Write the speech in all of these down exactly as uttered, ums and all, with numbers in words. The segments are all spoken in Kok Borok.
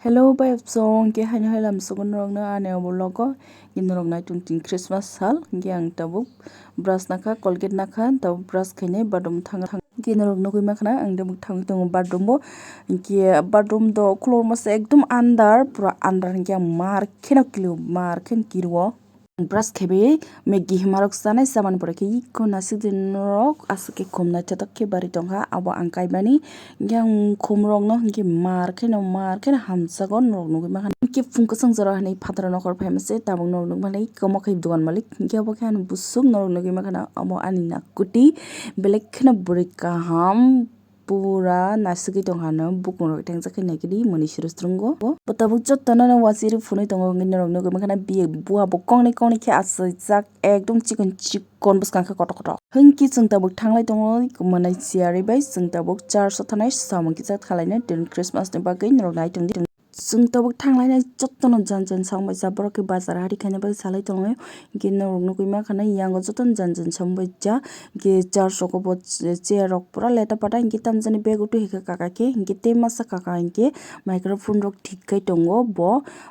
Hello bai song ke haino hai lam sugun rok no ani obo logo. Gini rok nai tung tin Christmas sal ge ang tabuk brush nakha, Colgate nakha, tabuk brush khainai badum thang thang. Gini rok nugui makhana ang tabuk thangwi tongo badum bo. Ge badum do khulor masa ekdum andar, pura andar hingke ang mar kheno kilo, mar khen kiruo. Brush khaiwi Maggi himarok chanai chamani pore khe iko nasikjwk norok aswk khe khum naithotok khe bari tongkha abo ang kaimani. Hingke ang khum rokno hingke mar kheno mar kheno hamjago norok nugui mankha. Hingke phung kwchwng jora hinwi phataro nokar phaima se tabuk norok nugui mankha iko omo khe dogan malik hingke obo khe ani bwswk norok nugui mankha omo ani nakuti belai kheno bwrwi kaham. Pura naisugwi tongkha no bukung rok tengjak khe naikhe di moni suru srungo bo tabuk jotono no wasiri phunui tongo hwnwi norok nugui mankha na biye bua bo kongni kongni khe achaijak ekdom chikon chikon bwskang khe kotor kotor hwnki chwng tabuk thanglai tongo manai siyari bai chwng tabuk church o thanai samung kisa khalaina tini Christmas ni bagwi norok nai tongdi. Chwng tabuk thanglainai jotono jan jan samung bai cha borok khe bazar hari khaina bagwi salai tongo. Hingke norok nugui mankha na yango jotono jan jan samung bai cha. Hingke church rogo bo chair rok pura leta pata hingke tamjani bag o twi hai khe kaka khe hingke tei masa kaka hingke microphone rok thik khai tongo bo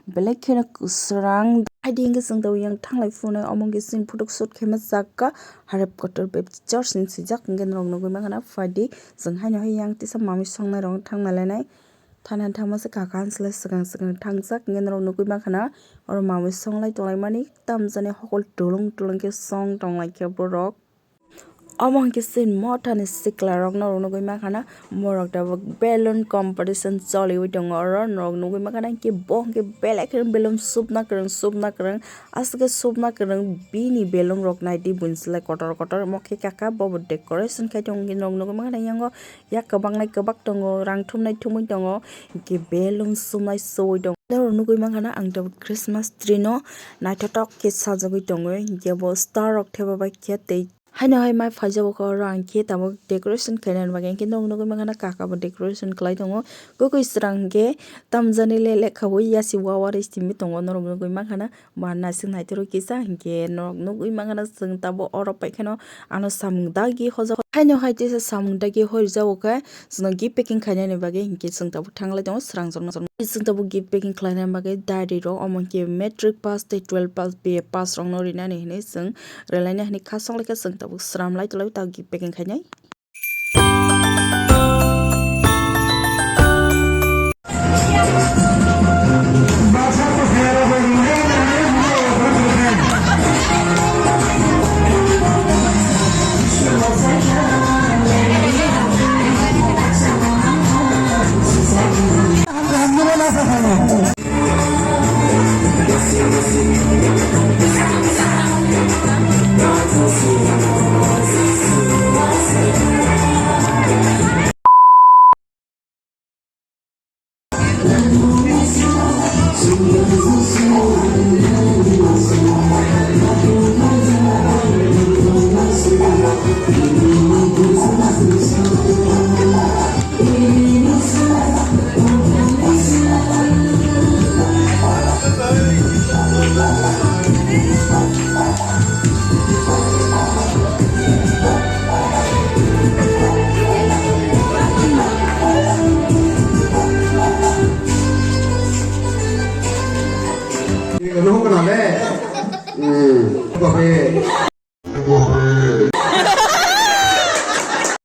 belai kheno kwswrang. Haide hingke chwng tabuk yang thanglai phunai omo hingke chwng photo shoot khaima chakka Harep Kotor Baptist Church hinwi swijak hingke norok nugui mankha na phaidi chwng haino hai yang tisa mamui songnai rok thangna lainai. Thana thangma se kaka hanslai swkang swkang thangjak hingke norok nugui mankha na oro mamui songlai tonglaimani tamjani hokol tulung tulung khe song tonglaikhe borok. Omo hwnkhe chini mothani sikla rok norok nugui mankha na morok tabuk balloon competition choliwi tongo oro norok nugui mankha na hwnkhe bo hwnkhe belai kheno balloon supna kwrwng supna kwrwng aswk khe supna kwrwng bini balloon rok naidi buini slai kotor kotor omo khe kaka bobo decoration khai tongo hwnkhe norok nugui mankha na yango. Yak kwbang nai kwbak tongo, rang thumnai thumwi tongo, hwnkhe balloon sumnai suwi tongo. Norok nugui mankha na ang tabuk Christmas tree no naithotok khe sajagwi tongo, hwnkhe bo star rok theba bai khe tei haino hai mai phaijago khe oro ang khe tabuk decoration khainani bagwi hwnkhe norok nugui mankha na kaka bo decoration khlai tongo. Kwkwi swrang hwnkhe tamjani le lekha bo yasi wawa rwi simi tongo norok nugui mankha na. Ba naising naitoro kisa hwnkhe norok nugui mankha na chwng tabuk oro paikheno ano samung dagi hojak haino hai teisa samung dagi horijago khe chwngno gift packing khainani bagwi hwnkhe chwng tabuk thanglai tongo swrang jorma jorma chwng tabuk gift packing khlaina bagwi diary rok omo hwnkhe matric pass tei twelve pass B A pass rokno rinani hinwi chwng relaina hinwi kha songlai khe chwng tabuk sramlai tonglaio tabuk gift packing khainai.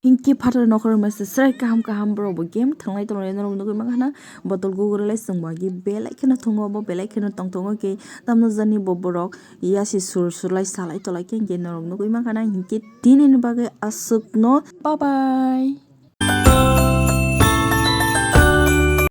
Hingke phatar nokhorok masa srai kaham kaham borok bo game thanglai tonglai norok nugui mankha na botol gugurlai chwng bo agi belai kheno thungo bo belai kheno tongthungo khe tamno jani bo borok yasi sur sur lai salai tolai khe hingke norok nugui mankha na hingke tini ni bagwi aswk no bye bye.